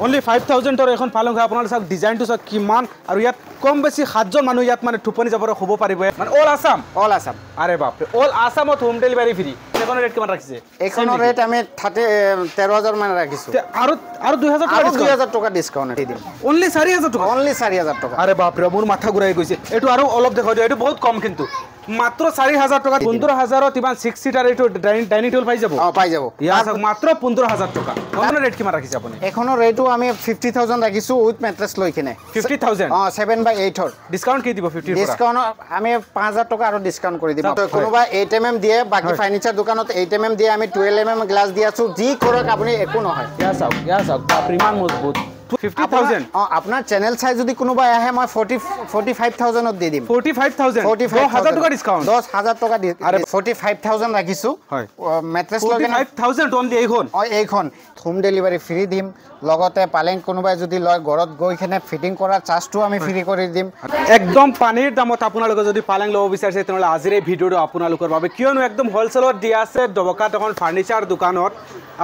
Only 5000 এখন পালং হয়। আপোনালোকে চাওক ডিজাইনটো চাওক কিমান, আৰু ইয়াত কম বেছি 7জন মানুহ ইয়াত মানে টোপনি যাব শুব পাৰিব। মানে অল আছাম, অল আছাম। আৰে বাপৰে, অল আছামত হোম ডেলিভাৰী ফ্ৰী। এইখনৰ ৰেট কিমান ৰাখিছে? এইখনৰ ৰেট আমি 13000 মান ৰাখিছোঁ। আৰু আৰু 2000 টকা, 2000 টকা ডিছকাউণ্ট দি দিম। অনলি 4000 টকা, অনলি 4000 টকা। আৰে বাপৰে, মোৰ মাথা ঘূৰাই গৈছে। এইটো আৰু অলপ দেখুৱাই দিওঁ, এইটো বহুত কম কিন্তু, মাত্ৰ 4000 টকা। 15000ত ইমান 6 সিটাৰ এইটো ডাইনিং টেবুল পাই যাব। অ, পাই যাব। ইয়াৰ চাওক, মাত্ৰ 15000 টকা। এইখনৰ ৰেট কিমান ৰাখিছে আপুনি? এইখনৰ ৰেটো আমি 50000 ৰাখিছোঁ উইথ মেট্ৰেছ লৈ কিনে। 50000? অ, 7/8ৰ। ডিছকাউণ্ট কি দিব 50ৰ পৰা? ডিছকাউণ্ট আমি 5000 টকা আৰু ডিছকাউণ্ট কৰি দিম। কোনোবা 8 mm দিয়ে, বাকী ফাৰ্নিচাৰ দোকানত 8 mm দিয়ে, আমি 12 mm গ্লাছ দি আছোঁ। যি কৰক আপুনি, একো নহয়। ইয়াৰ চাওক, ইয়াৰ চাওক, বাপৰে ইমান মজবুত। 50000? অ, আপোনাৰ চেনেল চাই যদি কোনোবাই আহে, মই 45000ত দি দিম। 45000? 10000 টকা ডিছকাউণ্ট। 10000 টকা। 45000 ৰাখিছোঁ মেট্ৰেছ লৈ কিনে। 45000 অনলি এইখন? অ, এইখন হোম ডেলিভাৰী ফ্ৰী দিম। লগতে পালেং কোনোবাই যদি লয়, ঘৰত গৈ কিনে ফিটিং কৰাৰ চাৰ্জটো আমি ফ্ৰী কৰি দিম। একদম পানীৰ দামত আপোনালোকে যদি পালেং ল'ব বিচাৰিছে, তেনেহ'লে আজিৰ এই ভিডিঅ'টো আপোনালোকৰ বাবে। কিয়নো একদম হ'লচেলত দিয়া আছে ডবকাত এখন ফাৰ্নিচাৰ দোকানত,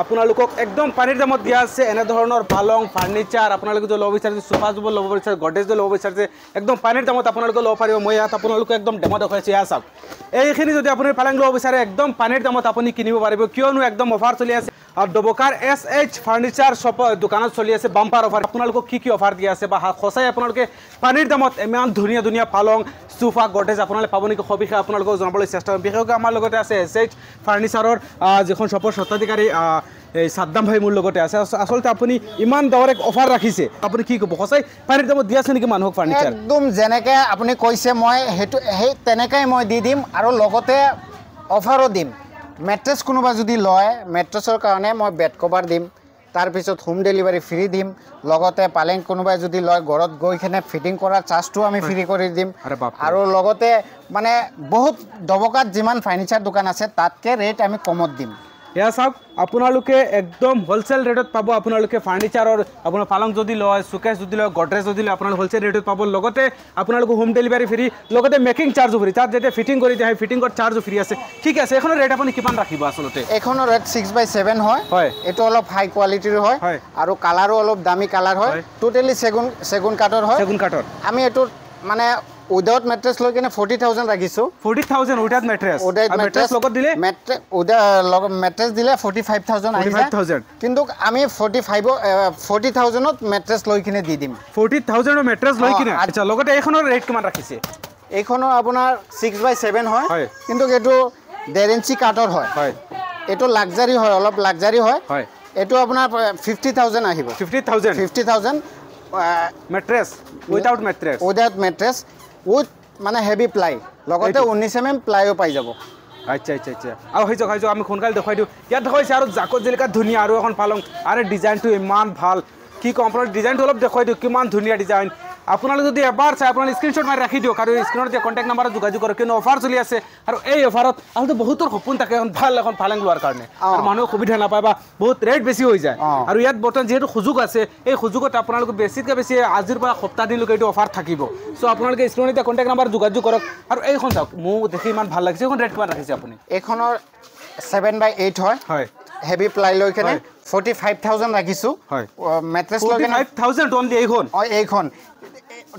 আপোনালোকক একদম পানীৰ দামত দিয়া আছে এনেধৰণৰ পালং ফাৰ্নিচাৰ। আপোনালোকে যদি ল'ব বিচাৰিছে, চোফা জোব ল'ব বিচাৰিছে, গডৰেজ ল'ব বিচাৰিছে, একদম পানীৰ দামত আপোনালোকে ল'ব পাৰিব। মই ইয়াত আপোনালোকে একদম ডেমো দেখুৱাইছোঁ। এয়া চাওক, এইখিনি যদি আপুনি পালেং ল'ব বিচাৰে, একদম পানীৰ দামত আপুনি কিনিব পাৰিব। কিয়নো একদম অফাৰ চলি আছে আৰু ডবকাৰ এছ এইচ ফাৰ্নিচাৰ শ্বপ দোকানত চলি আছে বাম্পাৰ অফাৰ। আপোনালোকক কি কি অফাৰ দিয়া আছে বা সঁচাই আপোনালোকে পানীৰ দামত ইমান ধুনীয়া ধুনীয়া পালং, চোফা, গডৰেজ আপোনালোকে পাব নেকি, সবিশেষ আপোনালোকক জনাবলৈ চেষ্টা কৰিম। বিশেষকৈ আমাৰ লগতে আছে এছ এইচ ফাৰ্নিচাৰৰ যিখন শ্বপৰ স্বত্বাধিকাৰী এই সাদ্দাম ভাই মোৰ লগতে আছে। আচলতে আপুনি ইমান ডাঙৰ এক অফাৰ ৰাখিছে, আপুনি কি ক'ব? সঁচাই পানীৰ দামত দি আছে নেকি মানুহক ফাৰ্নিচাৰ? একদম যেনেকৈ আপুনি কৈছে, মই সেইটো সেই তেনেকৈ মই দি দিম আৰু লগতে অফাৰো দিম। মেট্ৰেছ কোনোবা যদি লয়, মেট্ৰেছৰ কাৰণে মই বেড কভাৰ দিম, তাৰপিছত হোম ডেলিভাৰী ফ্ৰী দিম। লগতে পালেং কোনোবাই যদি লয়, ঘৰত গৈ কিনে ফিটিং কৰাৰ চাৰ্জটো আমি ফ্ৰী কৰি দিম। আৰু লগতে মানে বহুত ডবকাত যিমান ফাৰ্নিচাৰ দোকান আছে, তাতকৈ ৰেট আমি কমত দিম। এয়া চাওক, আপোনালোকে একদম হ'লচেল ৰেটত পাব। আপোনালোকে ফাৰ্নিচাৰৰ আপোনাৰ পালং যদি লয়, চুকেছ যদি লয়, গডৰেজ যদি লয়, আপোনালোকে হ'লচেল ৰেটত পাব। লগতে আপোনালোকে হোম ডেলিভাৰী ফ্ৰী, লগতে মেকিং চাৰ্জো ফ্ৰী। তাত যেতিয়া ফিটিং কৰি দিয়ে, সেই ফিটিঙৰ চাৰ্জো ফ্ৰী আছে। ঠিক আছে, এইখনৰ ৰেট আপুনি কিমান ৰাখিব আচলতে? এইখনৰ ৰেট 6/7 হয়। হয়, এইটো অলপ হাই কোৱালিটিৰ হয় আৰু কালাৰো অলপ দামী কালাৰ হয়। টোটেলি চেগুন কাঠৰ হয়। চেগুন কাঠৰ। আমি এইটো মানে উইদাউট মেট্ৰেছ লৈ কিনে 40000 ৰাখিছোঁ। 40000 উইদাউট মেট্ৰেছ? উইদাউট মেট্ৰেছ লগত দিলে? মেট্ৰেছ দিলে 45000 আহি যায়। কিন্তু আমি 40000ত মেট্ৰেছ লৈ কিনে দি দিম। 40000ৰ মেট্ৰেছ লৈ কিনে। আচ্ছা, লগতে এইখনৰ ৰেট কিমান ৰাখিছে? এইখনৰ আপোনাৰ 6/7 হয়, কিন্তু এইটো 1.5 ইঞ্চি কাঠৰ হয়। এইটো লাক্সাৰী হয়, অলপ লাক্সাৰী হয়। এইটো আপোনাৰ 50000 আহিব। 50000? 50000 Mattress, without mattress? Without mattress, with মানে হেভি প্লাই, লগতে 19 mm প্লাইও পাই যাব। আচ্ছা আচ্ছা আচ্ছা। আৰু হৈ যাওক, হৈ যাওক, আমি সোনকালে দেখুৱাই দিওঁ। ইয়াত দেখুৱাইছে আৰু জাকত জিলিকা ধুনীয়া আৰু এখন পালং। আৰে ডিজাইনটো ইমান ভাল, কি ক'ম আপোনালোক, ডিজাইনটো অলপ দেখুৱাই দিওঁ, কিমান ধুনীয়া ডিজাইন। আপোনালোকে যদি এবাৰ চাই, আপোনালোকে স্ক্ৰীনশ্বট মাৰি ৰাখি দিয়ক আৰু স্ক্ৰীণত দিয়া কণ্টেক্ট নাম্বাৰত যোগাযোগ কৰক। কিয়নো অফাৰ চলি আছে আৰু এই অফাৰত আচলতে বহুতৰ সপোন থাকে এখন ভাল এখন পালেং লোৱাৰ কাৰণে, আৰু মানুহে সুবিধা নাপায় বা বহুত ৰেট বেছি হৈ যায়। আৰু ইয়াত বৰ্তমান যিহেতু সুযোগ আছে, এই সুযোগত আপোনালোকে বেছিতকৈ বেছি আজিৰ পৰা সপ্তাহ দিনলৈকে এইটো অফাৰ থাকিব। চ' আপোনালোকে স্ক্ৰীণত দিয়া কণ্টেক্ট নাম্বাৰত যোগাযোগ কৰক। আৰু এইখন চাওক, মোৰ দেখি ইমান ভাল লাগিছে। এইখন ৰেট কিমান ৰাখিছে আপুনি? এইখনৰ 7/8 হয়। হয়, হেভি প্লাই লৈ কিনে 45000 ৰাখিছোঁ। মেট্ৰেছ লৈ কিনে 45000 অনলি এইখন? অ, এইখন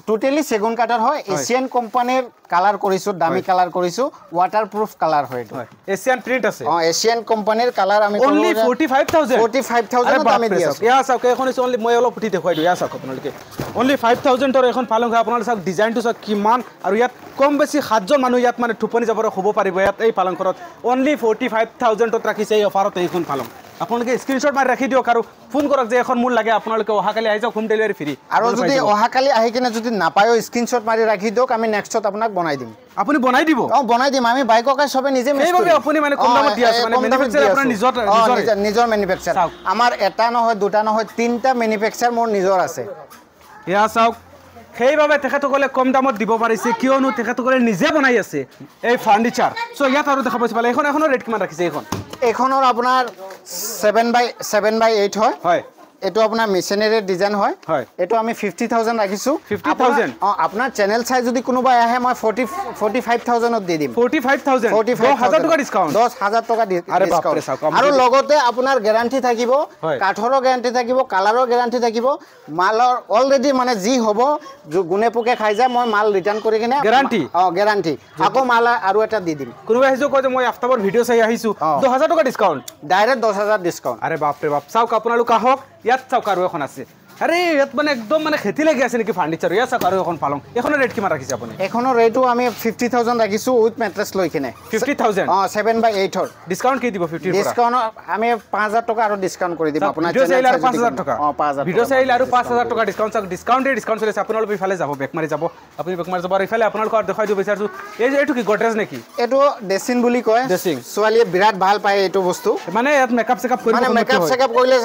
টোটেলি চেগুন কাঠৰ হয়। এছিয়ান কোম্পানীৰ কালাৰ কৰিছোঁ, দামী কালাৰ কৰিছোঁ, ৱাটাৰ প্ৰুফ কালাৰ হয় এইটো। এছিয়ান প্ৰিণ্ট আছে। অ, এছিয়ান কোম্পানীৰ কালাৰ আমি অনলি 45000? 45000 আমি দি আছোঁ। এয়া চাওক, এইখন হৈছে অনলি, মই অলপ উঠি দেখুৱাই দিওঁ। এয়া চাওক, আপোনালোকে অনলি 5000ৰ এখন পালং হয়। আপোনালোকে চাওক ডিজাইনটো চাওক কিমান, আৰু ইয়াত কম বেছি 7জন মানুহ ইয়াত মানে টোপনি যাব শুব পাৰিব ইয়াত এই পালংখনত। অনলি 45000ত ৰাখিছে এই অফাৰত এইখন পালং। আপোনালোকে স্ক্ৰীনশ্বট মাৰি ৰাখি দিয়ক আৰু ফোন কৰক যে এখন মোৰ লাগে। আপোনালোকে অহাকালি আহি যাওক, হোম ডেলিভাৰী ফ্ৰী। আৰু যদি অহাকালি আহি কিনে যদি নাপায়ো, স্ক্ৰীনশ্বট মাৰি ৰাখি দিয়ক, আমি নেক্সটত আপোনাক বনাই দিম। আপুনি বনাই দিব? অ, বনাই দিম। আমি বাইক ককাই চবে নিজে। সেইবাবে আপুনি মানে কম দামত দি আছে, মানে মেনুফেকচাৰ আপোনাৰ নিজৰ? নিজৰ মেনুফেকচাৰ আমাৰ, এটা নহয়, দুটা নহয়, 3টা মেনুফেকচাৰ মোৰ নিজৰ আছে। এয়া চাওক, সেইবাবে তেখেতসকলে কম দামত দিব পাৰিছে, কিয়নো তেখেতসকলে নিজে বনাই আছে এই ফাৰ্নিচাৰ। চ' ইয়াত আৰু দেখা পাইছে পালে এইখন, এখনৰ ৰেট কিমান ৰাখিছে এইখন? এইখনৰ আপোনাৰ 7/8 হয়। হয়, এইটো আপোনাৰ মেচিনেৰে ডিজাইন হয়। এইটো আমি 50,000 ৰাখিছোঁ। 50,000? অঁ, আপোনাৰ চেনেল চাই যদি কোনোবাই আহে মই 45,000ত দি দিম। 45,000? 10,000 টকা ডিছকাউণ্ট? 10,000 টকা আৰে বাপৰে, ডিছকাউণ্ট। চাওক, আৰু লগতে আপোনাৰ গেৰাণ্টি থাকিব, কাঠৰো গেৰাণ্টি থাকিব, কালাৰৰ গেৰাণ্টি থাকিব, মালৰ অলৰেডি মানে যি হ'ব গুণে পোকে খাই যায়, মই মাল ৰিটাৰ্ণ কৰি কিনে গেৰাণ্টি? অঁ, গেৰাণ্টি। আকৌ মাল আৰু এটা দি দিম। কোনোবাই আহিছোঁ কয় যে মই আফতাবৰ ভিডিঅ' চাই আহিছোঁ, 10,000 টকা ডিছকাউণ্ট? Direct 10,000 discount. আৰে বাপৰে বাপ, চাওক আপোনালোক আহক। ইয়াত চাওক আৰু এখন আছে। আৰে ইয়াত মানে একদম মানে খেতি লাগি আছে নেকি ফাৰ্নিচাৰ। ইয়াত চাওক আৰু এখন পালং। এইখনৰ ৰেট কিমান ৰাখিছে আপুনি? এইখনৰ ৰেটো আমি 50,000 ৰাখিছোঁ উইথ মেট্ৰেছ লৈ কিনে। 50,000? অঁ, 7/8ৰ। ডিছকাউণ্ট কি দিব ফিফটিৰ পৰা? ডিছকাউণ্ট আমি 5,000 টকা আৰু ডিছকাউণ্ট কৰি দিম আপোনাৰ ভিডিঅ' চাইলে আৰু channel চাই যদি 5,000 টকা? অঁ, 5,000 ভিডিঅ' টকা চাইলে আৰু discount 5,000 কৰি টকা ডিছকাউণ্ট। চাওক ডিছকাউণ্টে ডিছকাউণ্ট চলি আছে। আপোনালোক ইফালে যাব, বেক মাৰি যাব, আপুনি বেক মাৰি যাব। আৰু ইফালে আপোনালোকক আৰু দেখুৱাই দিব বিচাৰিছোঁ, এই যে এইটো কি গডৰেজ নেকি? এইটো ড্ৰেছিং বুলি কয়। ড্ৰেছিং। ছোৱালীয়ে বিৰাট ভাল পায় এইটো বস্তু। মানে ইয়াত মেকআপ চেকআপ কৰিব মানে কোনো মেকআপ হয়। চেকআপ কৰিলে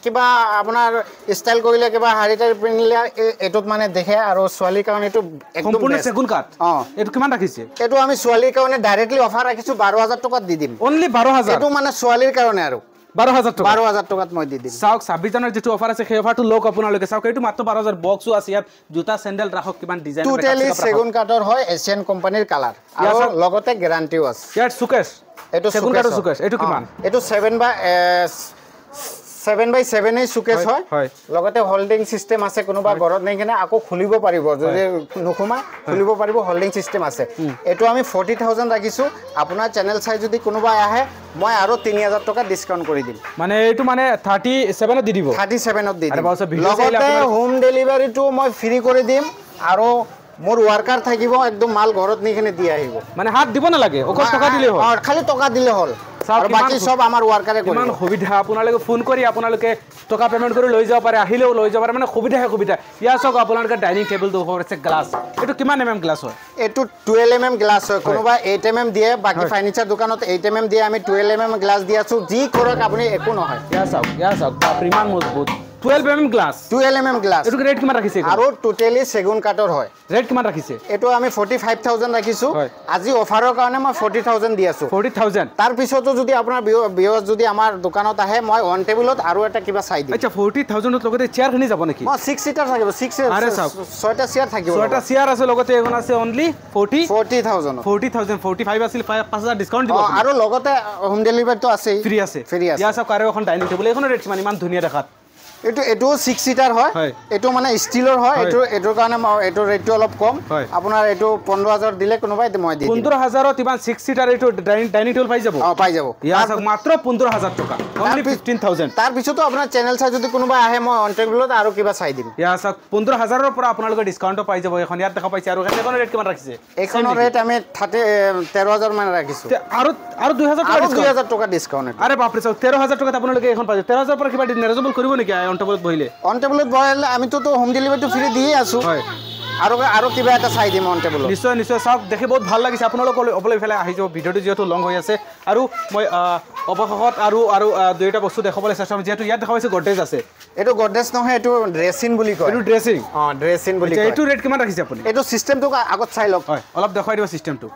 কিবা আপোনাৰ ষ্টাইল কৰিলে কিবা শাৰী তাৰী পিন্ধিলে এইটোত মানে দেখে। আৰু ছোৱালীৰ কাৰণে এইটো একদম সম্পূৰ্ণ best। চেগুন কাঠ। অঁ। এইটো কিমান ৰাখিছে? এইটো আমি ছোৱালীৰ কাৰণে ডাইৰেক্টলি অফাৰ ৰাখিছোঁ, 12,000 টকাত দি দিম। অনলি 12,000? এইটো মানে ছোৱালীৰ কাৰণে আৰু 12,000 টকা? 12,000 টকাত মই দি দিম। চাওক 26 জানুৱাৰীত যিটো অফাৰ আছে সেই অফাৰটো লওক আপোনালোকে। চাওক এইটো মাত্ৰ 12,000। বক্সো আছে ইয়াত, জোতা চেণ্ডেল ৰাখক, কিমান ডিজাইন টোটেলি চেগুন কাঠৰ হয়, এছিয়ান কোম্পানীৰ কালাৰ আৰু লগতে গেৰাণ্টিও আছে। ইয়াত চুকেছ, এইটো চেগুন কাঠৰ চুকেছ। এইটো কিমান? এইটো 7/7 চুকেছ হয়। লগতে হোল্ডিং চিষ্টেম আছে, কোনোবা ঘৰত নি কিনে আকৌ খুলিব পাৰিব, যদি নোসোমায় খুলিব পাৰিব, হোল্ডিং চিষ্টেম আছে। এইটো আমি 40,000 ৰাখিছোঁ। আপোনাৰ চেনেল চাই যদি কোনোবাই আহে মই আৰু 3,000 টকা ডিছকাউণ্ট কৰি দিম। মানে এইটো মানে 37ত দি দিব? 37ত দি আৰে দিম। বাপ, ভিডিঅ' চাই লগতে আপোনাৰ হোম ডেলিভাৰীটো মই ফ্ৰী কৰি দিম আৰু মোৰ ৱাৰ্কাৰ থাকিব, একদম মাল ঘৰত নি কিনে দি আহিব। মানে হাত দিব নালাগে, অকল টকা দিলেই হ'ল? অঁ, খালি টকা দিলে হ'ল। চাওক আৰু বাকী চব আমাৰ ৱাৰ্কাৰে কৰিব। কিমান সুবিধা, আপোনালোকে ফোন কৰি আপোনালোকে টকা পে'মেণ্ট কৰি লৈ যাব পাৰে, আহিলেও লৈ যাব পাৰে, মানে সুবিধাহে সুবিধা। ইয়াৰ চাওক আপোনালোকে ডাইনিং টেবুলটো আছে গ্লাছ। এইটো কিমান এম এম গ্লাছ হয়? এইটো 12 mm গ্লাছ হয়। কোনোবা 8 mm দিয়ে, বাকী ফাৰ্নিচাৰ দোকানত 8 mm দিয়ে, আমি 12 mm গ্লাছ দি আছোঁ। যি কৰক আপুনি একো নহয়। ইয়াৰ চাওক, ইয়াৰ চাওক, বাপৰে ইমান মজবুত 12 mm গ্লাছ। 12 mm glass. এইটো ৰেট কিমান ৰাখিছে? আৰু টোটেলি চেগুন কাঠৰ হয়। ৰেট কিমান ৰাখিছে? এইটো আমি 45,000 ৰাখিছোঁ। আজি অফাৰৰ কাৰণে মই 40,000 দি আছোঁ। 40,000? তাৰপিছতো যদি আপোনাৰ ভিউৱাৰ্ছ যদি আমাৰ দোকানত আহে, মই অন টেবুলত আৰু এটা কিবা চাই দিম। আচ্ছা, 40,000ত লগতে চেয়াৰখিনি যাব নেকি? অঁ, 6 চিটাৰ থাকিব, 6 আৰে চাওক। 6টা চেয়াৰ থাকিব। 6টা চেয়াৰ আছে, লগতে এখন আছে অনলি 40 40,000। 40,000, 45 আছিল, 5,000 ডিছকাউণ্ট দিব। অঁ, আৰু লগতে হোম ডেলিভাৰীটো আছেই, ফ্ৰী আছে। ফ্ৰী আছে। ইয়াৰ চাওক আৰু এখন ডাইনিং টেবুল। এইখনৰ ৰেট কিমান? ইমান ধুনীয়া দেখাত। এইটোও 6 চিটাৰ হয়। এইটো মানে ষ্টীলৰ হয়। এইটোৰ কাৰণে মই এইটো ৰেটটো অলপ কম। আপোনাৰ এইটো 15,000 দিলে কোনোবাই মই দি দিম। 15,000ত ইমান 6 চিটাৰ এইটো ডাইনিং টেবুল পাই যাব? অঁ, পাই যাব। ইয়াৰ চাওক মাত্ৰ 15,000 টকা, অনলি 15,000। তাৰপিছতো আপোনাৰ চেনেল চাই যদি কোনোবা আহে, মই অন টেবুলত আৰু কিবা চাই দিম। ইয়াৰ চাওক 15,000ৰ পৰা আপোনালোকে ডিছকাউণ্টো পাই যাব। এইখন ইয়াত দেখা পাইছে। আৰু এইখনৰ ৰেট কিমান ৰাখিছে? এইখনৰ ৰেট আমি 13,000 মান ৰাখিছোঁ। আৰু 2,000 টকা আৰু ডিছকাউণ্ট? 2,000 টকা ডিছকাউণ্ট। আৰে বাপৰে, চাওক 13,000 টকাত আপোনালোকে এইখন পাই যাব। 13,000 পৰা কিবা ৰিজনেবল কৰিব নেকি অন টেবুলত বহিলে? অন টেবুলত বহিলে আমিতো হোম ডেলিভাৰীটো ফ্ৰী দিয়ে আছোঁ। আৰু কিবা এটা চাই দিম অন টেবুলত। নিশ্চয় নিশ্চয়। চাওক দেখি বহুত ভাল লাগিছে। আপোনালোক অলপ ইফালে আহি যাব, ভিডিঅ'টো যিহেতু লং হৈ আছে। আৰু মই অৱশেষত আৰু দুই এটা বস্তু দেখুৱাবলৈ চেষ্টা কৰিম। যিহেতু ইয়াত দেখা পাইছোঁ গডৰেজ আছে। এইটো গডৰেজ নহয়, এইটো ড্ৰেছিং বুলি কয়। এইটো ড্ৰেছিং? অঁ, ড্ৰেছিং বুলি কয়। এইটো ৰেট কিমান ৰাখিছে আপুনি? এইটো চিষ্টেমটো আগত চাই লওক। হয়, অলপ দেখুৱাই দিব চিষ্টেমটো।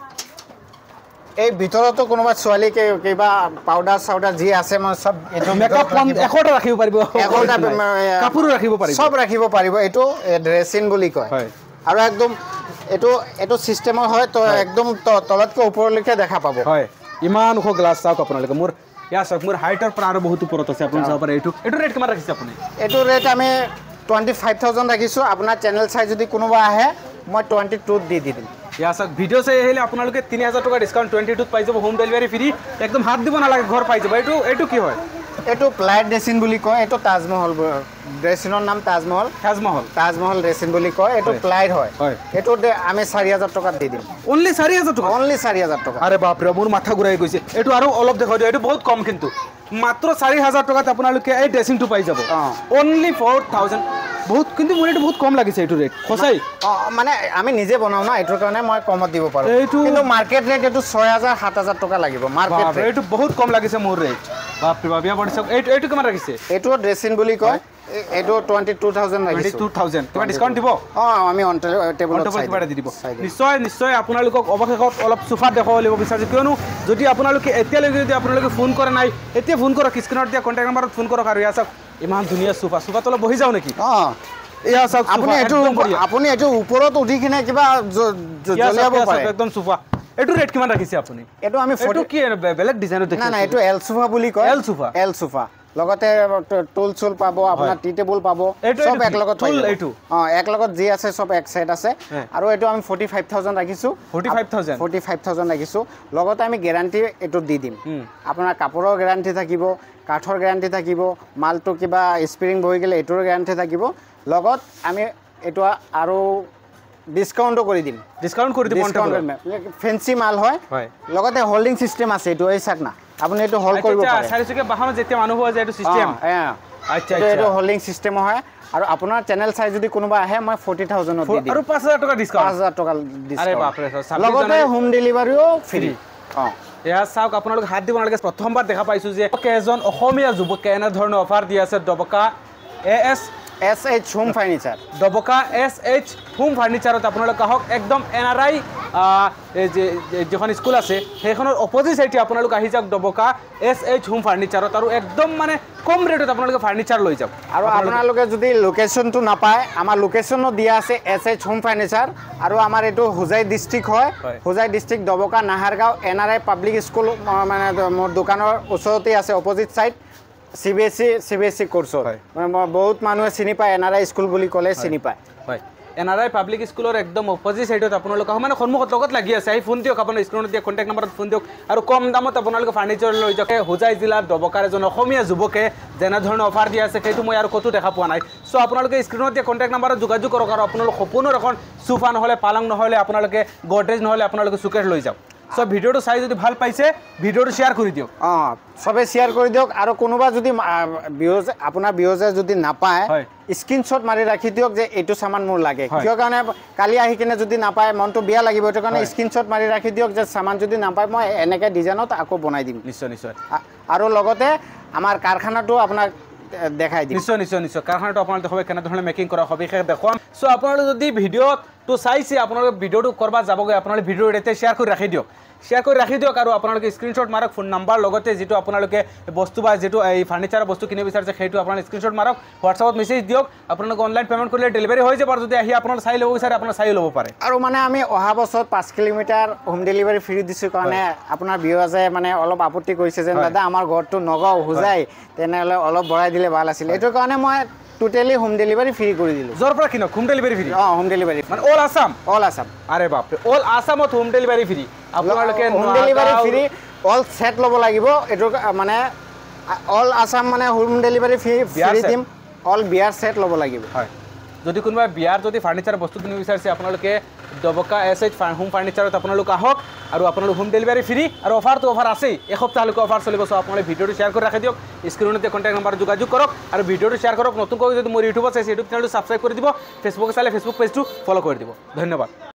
এই ভিতৰতো কোনোবা ছোৱালী কিবা পাউডাৰ চাউডাৰ যি আছে মই চব এইটো মেকআপ 100টা ৰাখিব পাৰিব, 100টা, কাপোৰো ৰাখিব পাৰিব, চব ৰাখিব পাৰিব। এইটো ড্ৰেছিং বুলি কয়। আৰু একদম এইটো চিষ্টেমৰ হয়, তো একদম তলতকৈ ওপৰলৈকে দেখা পাব। হয়, ইমান ওখ গ্লাছ। চাওক আপোনালোকে মোৰ ইয়াৰ চাওক, মোৰ হাইটৰ পৰা আৰু বহুত ওপৰত আছে, আপুনি চাব পাৰে। এইটো ৰেট কিমান ৰাখিছে আপুনি? এইটো ৰেট আমি 25,000 ৰাখিছোঁ। আপোনাৰ চেনেল চাই যদি কোনোবা আহে, মই 22ত দি দিম। ইয়াৰ চাওক, ভিডিঅ' চাই আহিলে আপোনালোকে 3,000 টকা ডিছকাউণ্ট, 22ত পাই যাব, হোম ডেলিভাৰী ফ্ৰী, একদম হাত দিব নালাগে, ঘৰ পাই যাব। এইটো কি হয়? এইটো প্লাইড ড্ৰেছিং বুলি কয়। এইটো তাজমহল, ড্ৰেছিঙৰ নাম তাজমহল। তাজমহল। তাজমহল ড্ৰেছিং বুলি কয়। এইটো প্লাইড হয়। এইটো আমি 4,000 টকাত দি দিম। অনলি 4,000 টকা? অনলি 4,000 টকা। আৰে বাপৰে, মোৰ মাথা ঘূৰাই গৈছে। এইটো আৰু অলপ দেখুৱাই দিওঁ, এইটো বহুত কম কিন্তু, মাত্ৰ 4,000 টকাত আপোনালোকে এই ড্ৰেছিংটো পাই যাব। অনলি 4,000। বহুত কিন্তু মোৰ এইটো বহুত কম লাগিছে এইটো ৰেট সঁচাই। অঁ, মানে আমি নিজে বনাওঁ না, এইটোৰ কাৰণে মই কমত দিব পাৰোঁ। এইটো কিন্তু মাৰ্কেট ৰেট এইটো 6,000 7,000 টকা লাগিব মাৰ্কেট ৰেট। এইটো বহুত কম লাগিছে মোৰ ৰেট, বাপৰে বাপ। ইয়াৰ পৰা চাওক, এইটো কিমান ৰাখিছে? এইটো ড্ৰেছিং বুলি কয়। এইটো 22,000 ৰাখিছোঁ। 22,000। কিবা ডিছকাউণ্ট দিব? অঁ, আমি অন টেবুলত কিবা এটা দি দিব নিশ্চয়। নিশ্চয় আপোনালোকক অৱশেষত অলপ চোফাত দেখুৱাব লাগিব বিচাৰিছোঁ, কিয়নো যদি আপোনালোকে এতিয়ালৈকে যদি আপোনালোকে ফোন কৰা নাই, এতিয়া ফোন কৰক, স্ক্ৰীণত দিয়া কণ্টেক্ট নাম্বাৰত ফোন কৰক। আৰু ইয়াৰ চাওক ইমান ধুনীয়া সোফা সোফা তলত বহি যাওঁ নেকি এয়া চাওক আপুনি এইটো ওপৰত উঠি কিনে কিবা জ্বলিয়াব পাৰে একদম সোফা এইটো ৰেট কিমান ৰাখিছে আপুনি এইটো আমি এইটো কি বেলেগ ডিজাইনত দেখিছো না না এইটো এল সোফা বুলি কয় এল সোফা এল সোফা লগতে টুল চুল পাব আপোনাৰ টি টেবুল পাব সব এক লগত টুল এইটো এক লগত যি আছে সব এক সেট আছে আৰু এইটো আমি 45000 ৰাখিছো 45000 45000 ৰাখিছো লগতে আমি গ্যাৰান্টি এইটো দি দিম আপোনাৰ কাপোৰৰ গ্যাৰান্টি থাকিব কাঠৰ গ্যাৰান্টি থাকিব মালটো কিবা স্প্ৰিং বহি গেলে এইটোৰ গ্যাৰান্টি থাকিব লগত আমি এইটো আৰু ডিসকাউন্টও কৰি দিম ডিসকাউন্ট কৰি দিম ফেন্সি মাল হয় লগতে হোল্ডিং সিস্টেম আছে এইটো এই চাক না আপুনি এইটো হোল্ড কৰিব পাৰে চাৰিচকীয়া বাহনত যেতিয়া মানুহ হোৱা যায় এইটো সিস্টেম আচ্ছা এইটো হোল্ডিং সিস্টেম হয় আৰু আপোনাৰ চ্যানেল চাই যদি কোনোবা আহে মই 40000 দি দিম আৰু 5000 টকা ডিসকাউন্ট 5000 টকা ডিসকাউন্ট আৰে বাপ ৰে লগতে হোম ডেলিভাৰীও ফ্ৰী এয়া চাওক আপোনালোক হাত দিব নালাগে প্ৰথমবাৰ দেখা পাইছো যে এজন অসমীয়া যুৱকে এনেধৰণৰ অফাৰ দি আছে Dabaka S S H home furniture Dabaka S H home ফাৰ্নিচাৰত আপোনালোক আহক একদম এন আৰ I যিখন স্কুল আছে সেইখনৰ অপজিট চাইডে আপোনালোক আহি যাওক ডবকা এছ এইচ হোম ফাৰ্নিচাৰত আৰু একদম মানে কম ৰেটত আপোনালোকে ফাৰ্নিচাৰ লৈ যাওক আৰু আপোনালোকে যদি লোকেশ্যনটো নাপায় আমাৰ লোকেশ্যনো দিয়া আছে এছ এইচ হোম ফাৰ্নিচাৰ আৰু আমাৰ এইটো হোজাই ডিষ্ট্ৰিক্ট হয় Hojai district Dabaka Nahargaon N R I public school মানে মোৰ দোকানৰ ওচৰতে আছে অপজিট চাইড CBSE কোৰ্চৰ মানে বহুত মানুহে চিনি পায় এন আৰ I school বুলি ক'লে চিনি পায় হয় এন আৰ I public স্কুলৰ একদম অপজিট চাইডত আপোনালোক মানে সন্মুখত লগত লাগি আছে আহি ফোন দিয়ক আপোনাৰ স্ক্ৰীণত দিয়া কণ্টেক্ট নম্বৰত ফোন দিয়ক আৰু কম দামত আপোনালোকে ফাৰ্নিচাৰ লৈ যাওক হোজাই জিলাৰ ডবকাৰ এজন অসমীয়া যুৱকে যেনেধৰণৰ অফাৰ দিয়া আছে সেইটো মই আৰু ক'তো দেখা পোৱা নাই চ' আপোনালোকে স্ক্ৰীণত দিয়া কণ্টেক্ট নম্বৰত যোগাযোগ কৰক আৰু আপোনালোক সপোনৰ এখন চোফা নহ'লে পালং নহ'লে আপোনালোকে গডৰেজ নহ'লে আপোনালোকে চুকেট লৈ যাওক চ' ভিডিঅ'টো চাই যদি ভাল পাইছে ভিডিঅ'টো শ্বেয়াৰ কৰি দিয়ক সবে শ্বেয়াৰ কৰি দিয়ক আৰু কোনোবা যদি আপোনাৰ বিয়জে যদি নাপায় স্ক্ৰীনশ্বট মাৰি ৰাখি দিয়ক যে এইটো সামান মোৰ লাগে কিয় কাৰণে কালি আহি কিনে যদি নাপায় মনটো বেয়া লাগিব এইটো কাৰণে স্ক্ৰীনশ্বট মাৰি ৰাখি দিয়ক যে সামান যদি নাপায় মই এনেকৈ ডিজাইনত আকৌ বনাই দিম নিশ্চয় নিশ্চয় আৰু লগতে আমাৰ কাৰখানাটো আপোনাক দেখাই দিম নিশ্চয় নিশ্চয় নিশ্চয় কাৰখানাটো আপোনালোকে দেখাব কেনেধৰণে মেকিং কৰা সবিশেষ দেখুৱাম চ' আপোনালোকে যদি ভিডিঅ'টো চাইছে আপোনালোকে ভিডিঅ'টো ক'ৰবাত যাবগৈ আপোনালোকে ভিডিঅ'টো এতিয়া শ্বেয়াৰ কৰি ৰাখি দিয়ক শ্বেয়াৰ কৰি ৰাখি দিয়ক আৰু আপোনালোকে স্ক্ৰীনশ্বট মাৰক ফোন নাম্বাৰ লগতে যিটো আপোনালোকে বস্তু বা যিটো এই ফাৰ্নিচাৰৰ বস্তু কিনিব বিচাৰিছে সেইটো আপোনালোকে স্ক্ৰীনশ্বট মাৰক হোৱাটছএপত মেছেজ দিয়ক আপোনালোকে অনলাইন পে'মেণ্ট কৰিলে ডেলিভাৰী হৈ যাব আৰু যদি আহি আপোনালোকে চাই ল'ব বিচাৰে আপোনালোকে চাই ল'ব পাৰে আৰু মানে আমি অহা বছৰত 5 কিলোমিটাৰ হোম ডেলিভাৰী ফ্ৰী দিছোঁ কাৰণে আপোনাৰ বিয়জে মানে অলপ আপত্তি কৰিছে যেন দাদা আমাৰ ঘৰটো নগাঁও হোজাই তেনেহ'লে অলপ বঢ়াই দিলে ভাল আছিল এইটো কাৰণে মই টোটেলি হোম ডেলিভাৰী ফ্ৰী কৰি দিলোঁ য'ৰ পৰা কিনক home delivery free home delivery মানে অল আছাম অল আছাম আৰে বাপৰে অল আছামত হোম ডেলিভাৰী ফ্ৰী আপোনালোকে home delivery free all set ল'ব লাগিব এইটো মানে অল আছাম মানে হোম ডেলিভাৰী ফ্ৰী ফ্ৰী দিম অল বিয়াৰ ছেট ল'ব লাগিব হয় যদি কোনোবাই বিয়াৰ যদি ফাৰ্নিচাৰ বস্তু কিনিব বিচাৰিছে আপোনালোকে ডবকা এছ এইচ হোম ফাৰ্নিচাৰত আপোনালোক আহক আৰু আপোনালোক হোম ডেলিভাৰী ফ্ৰী আৰু অফাৰটো অফাৰ আছেই এসপ্তাহলৈকে অফাৰ চলিব চ' আপোনালোকে ভিডিঅ'টো শ্বেয়াৰ কৰি ৰাখি দিয়ক স্ক্ৰীণতে কণ্টেক্ট নম্বৰত যোগাযোগ কৰক আৰু ভিডিঅ'টো শ্বেয়াৰ কৰক নতুনকৈ যদি মোৰ ইউটিউবত চাইছে ইউটিউব চেনেলটো ছাবস্ক্ৰাইব কৰি দিব ফেচবুকত চালে ফেচবুক পেজটো ফ'ল' কৰি দিব ধন্যবাদ।